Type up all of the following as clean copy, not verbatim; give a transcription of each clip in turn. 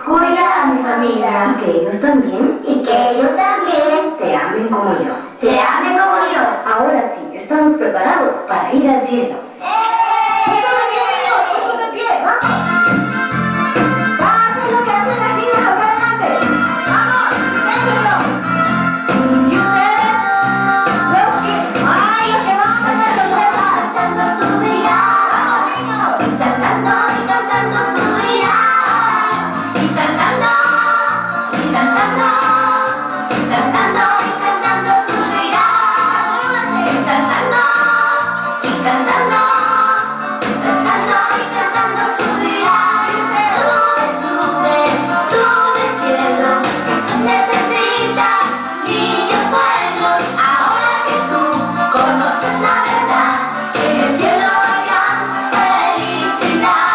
Cuida a mi familia. Y que ellos también. Y que ellos también. Te amen como yo. Te amen como yo. Ahora sí, estamos preparados para ir al cielo. ¡Eh! ¡Puestos de pie, niños! ¡Puestos de pie! ¡Vamos! ¡Va a hacer lo que hacen las niñas acá adelante! ¡Vamos! ¡Inténtenlo! ¿Y ustedes? Los que... ¡Ay, los que van a hacer lo que Saltando subirá. ¡Vamos, niños! Y saltando y cantando subirá. Y saltando, y cantando, y saltando y cantando subirá. Y saltando, y cantando, y saltando y cantando subirá. Sube, sube, sube al cielo. Jesús necesita niños buenos. Ahora que tú conoces la verdad, en el cielo hay gran felicidad.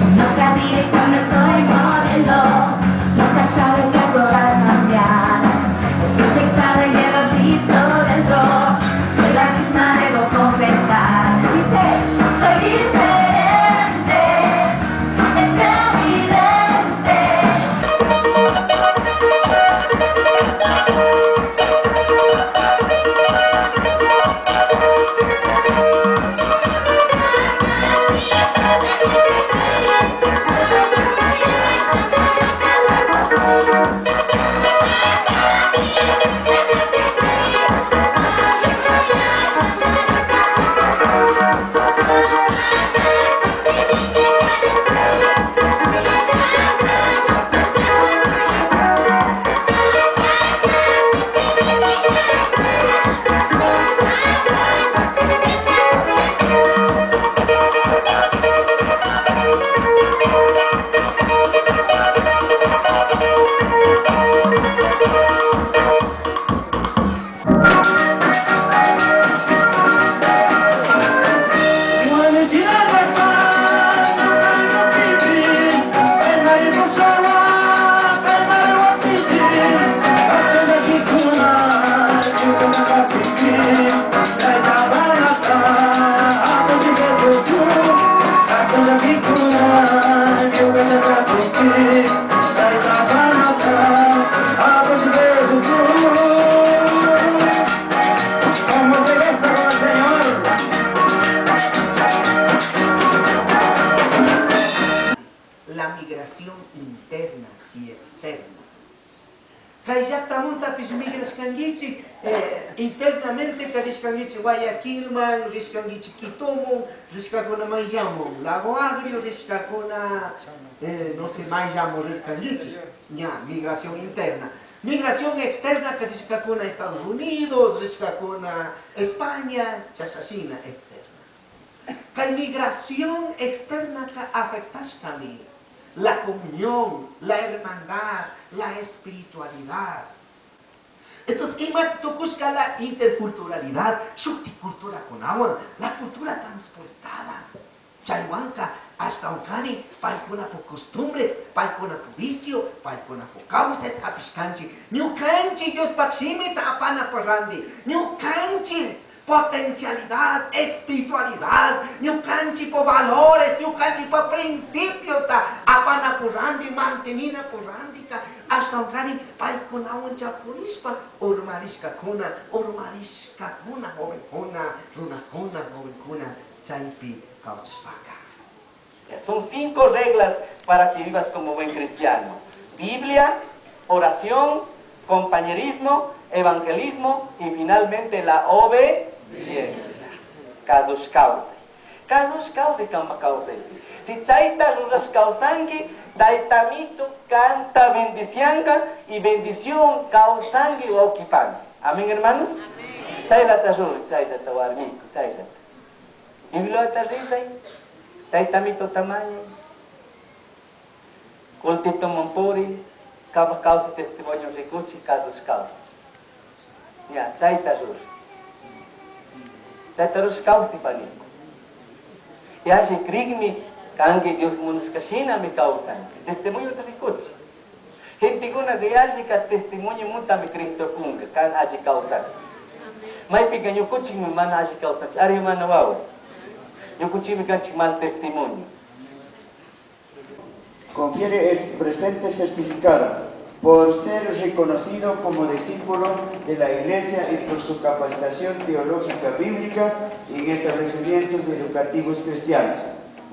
En otra dirección me estoy moviendo, nunca sabes si algo va a cambiar. Detectado y llevo a Cristo dentro, soy la misma, debo confesar. Dice, soy diferente, es evidente. La migración interna y externa. Kay llaqtamuntapis migrashkankichik internamente karishkankichik Guayaquilman, rishkankichik Quitoman, rishkakuna mayllamun, Lago Agrio rishkakuna, no sé, mayllamun rirkankichik. Ña, migración interna. Migración externa karishkakuna Estados Unidos, rishkakuna España, chashashina externa. Kay migración externa ka afectashkami la comunión, la hermandad, la espiritualidad. Entonces, imati tukushka la interculturalidad, shukti cultura kunawan, la cultura transportada. Chaywanka, hasta unkani, paykuna por costumbres, paykuna por vicio, paykuna por kawsay hapishkanchik. Ñukanchik Diospaq shimita apana por randi, ñukanchik potencialidad, espiritualidad, ñukanchik por valores, ñukanchik por principios, ta apana por randi, mantenina por randika, hasta unkani paykunawan chapurishpa urmarishkakuna, urmarishkakuna, jovenkuna, runakuna, jovenkuna, chaypi kawsashpaka. Son 5 reglas para que vivas como buen cristiano. Biblia, oración, compañerismo, evangelismo y finalmente la obediencia. Kasush kawsay. Kasush kawsay kampa kawsay. Si chayta rurash kawsanki, taytamito canta bendicianga y bendición kawsanki wawkipani. Amén, hermanos. Amén. Chaylata ruri, chaylata warmiku, chaylata. Bibliata rizay, Taytamito tamaño. Cultito mompuri, causa causa testimonio rikuchi, kazus causa. Ya, chayta rur. Chayta rur causa pani. Ya, si krigmi, kangi Dios munashkashina mi causan. Testimonio te rikuchi. Gentekuna que yallika testimonio muntami Cristo kunga, kan alli kawsan. Maypika ñukuchikmi mana alli kawsanchik, ari mana wawas. Ñukuchikmi kanchik mal testimonio. Confiere el presente certificado por ser reconocido como discípulo de la Iglesia y por su capacitación teológica bíblica en establecimientos educativos cristianos.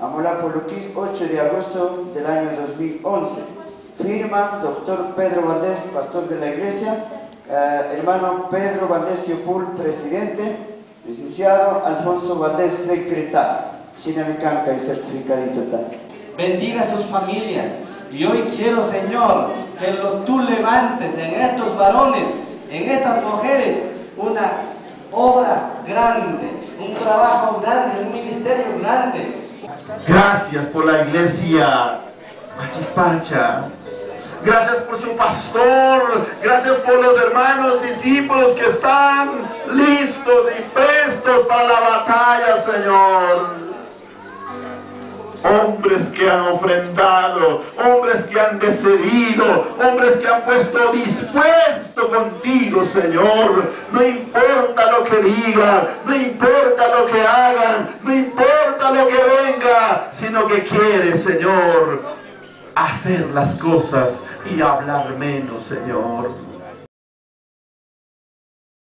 Amolapoluquis, 8 de agosto del año 2011. Firma doctor Pedro Valdés, pastor de la Iglesia, hermano Pedro Valdés Tiopul, presidente, licenciado Alfonso Valdés, secretario. Shinamikanka y certificadito tal. Bendiga a sus familias. Y hoy quiero, Señor, que tú levantes en estos varones, en estas mujeres, una obra grande, un trabajo grande, un ministerio grande. Gracias por la iglesia Machipacha. Gracias por su pastor. Gracias por los hermanos discípulos que están listos y prestos para la batalla, Señor. Hombres que han ofrendado, hombres que han decidido, hombres que han puesto dispuesto contigo, Señor. No importa lo que digan, no importa lo que hagan, no importa lo que venga, sino que quiere, Señor, hacer las cosas y hablar menos, Señor.